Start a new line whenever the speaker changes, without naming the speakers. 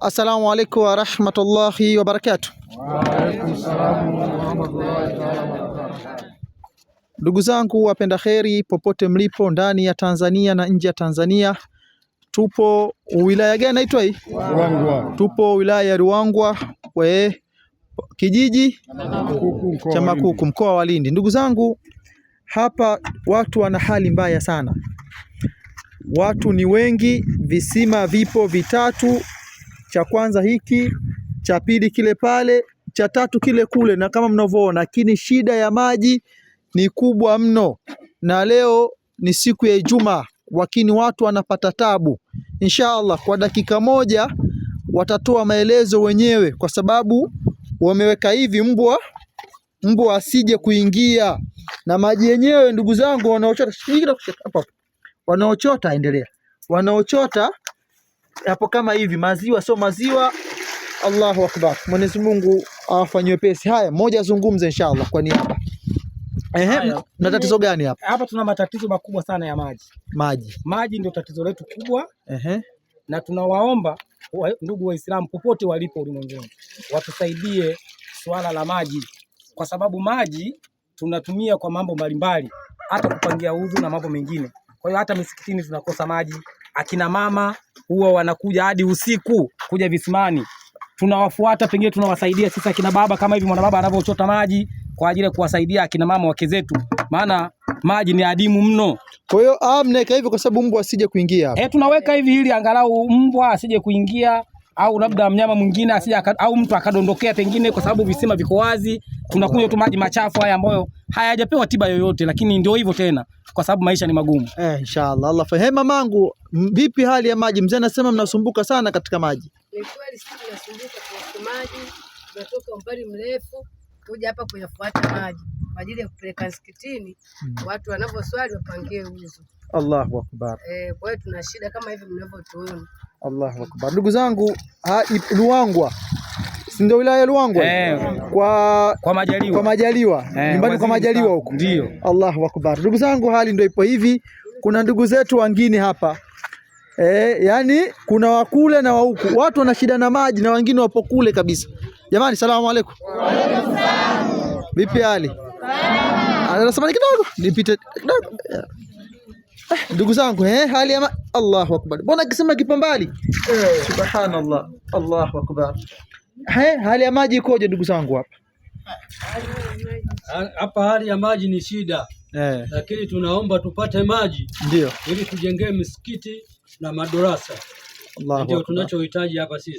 Assalamu alaikum warahmatullahi wabarakatuh.
Wa alaikum salaam wa rahmatullahi taala wa barakatuh.
Ndugu zangu wapenda kheri popote mlipo ndani ya Tanzania na nje ya Tanzania, tupo wilaya gani naitwa hii?
Ruangwa.
Tupo wilaya ya Ruangwa we kijiji
Makuku, mkoa
cha
wa Lindi.
Makuku, mkoa wa Lindi. Ndugu zangu, hapa watu wana hali mbaya sana, watu ni wengi, visima vipo vitatu, cha kwanza hiki, cha pili kile pale, cha tatu kile kule, na kama mnavyoona, lakini shida ya maji ni kubwa mno, na leo ni siku ya Ijumaa, lakini watu wanapata tabu. Insha Allah kwa dakika moja watatoa maelezo wenyewe, kwa sababu wameweka hivi mbwa mbwa asije kuingia na maji yenyewe. Ndugu zangu wanaochota, hapo hapo, wanaochota, endelea, wanaochota hapo kama hivi, maziwa sio maziwa. Allahu akbar, Mwenyezi Mungu awafanyie wepesi. Haya, mmoja azungumze inshallah kwa niaba. Ehe,
Haya,
na tatizo gani hapa?
Hapa tuna matatizo makubwa sana ya maji.
Maji.
Maji ndio tatizo letu kubwa,
Ehe,
na tunawaomba ndugu Waislamu popote walipo ulimwenguni watusaidie swala la maji, kwa sababu maji tunatumia kwa mambo mbalimbali, hata kupangia udhu na mambo mengine. Kwa hiyo hata misikitini tunakosa maji. Akina mama huwa wanakuja hadi usiku kuja visimani, tunawafuata, pengine tunawasaidia sisi akina baba, kama hivi mwanababa anavyochota maji kwa ajili ya kuwasaidia akina mama wake zetu, maana maji ni adimu mno.
Kwa hiyo mnaweka hivyo kwa sababu mbwa asije kuingia hapa.
E, tunaweka hivi ili angalau mbwa asije kuingia au labda mnyama mwingine asije au mtu akadondokea pengine, kwa sababu visima viko wazi, tunakunywa tu maji machafu haya ambayo hayajapewa tiba yoyote, lakini ndio hivyo tena, kwa sababu maisha ni magumu.
Inshallah Allah fa. Hey, mamangu, vipi hali ya maji? Mzee anasema mnasumbuka sana katika maji.
Ni kweli sisi tunasumbuka kuhusu maji, tunatoka umbali mrefu kuja hapa kuyafuata maji kwa ajili ya kupeleka msikitini, watu wanavyoswali wapangie uzu.
Allahu akbar.
Kwa hiyo tuna shida kama hivi mnavyotuona.
Allahu akbar. Ndugu zangu, Ruangwa, si ndio wilaya ya Ruangwa? Kwa
Kwa majaliwa.
kwa Majaliwa. Nyumbani kwa
waziri
Majaliwa huko.
Ndio.
Allahu akbar. Ndugu zangu, hali ndio ipo hivi. Kuna ndugu zetu wengine hapa yani kuna wakule na wahuku, watu wana shida na maji na wengine wapo kule kabisa. Jamani, salamu alaikum. Vipi hali? Anasema kidogo nipite kidogo. Ndugu zangu, hali ya Allahu akbar. Mbona kisema kipo mbali? Subhanallah. Allahu akbar. Hali ya maji ikoje ndugu zangu hapa?
Hapa hali ya maji ni shida, lakini tunaomba tupate maji
Ndio.
ili tujengee misikiti na madarasa.
Allahu
Ndio
akbar.
tunachohitaji hapa sisi.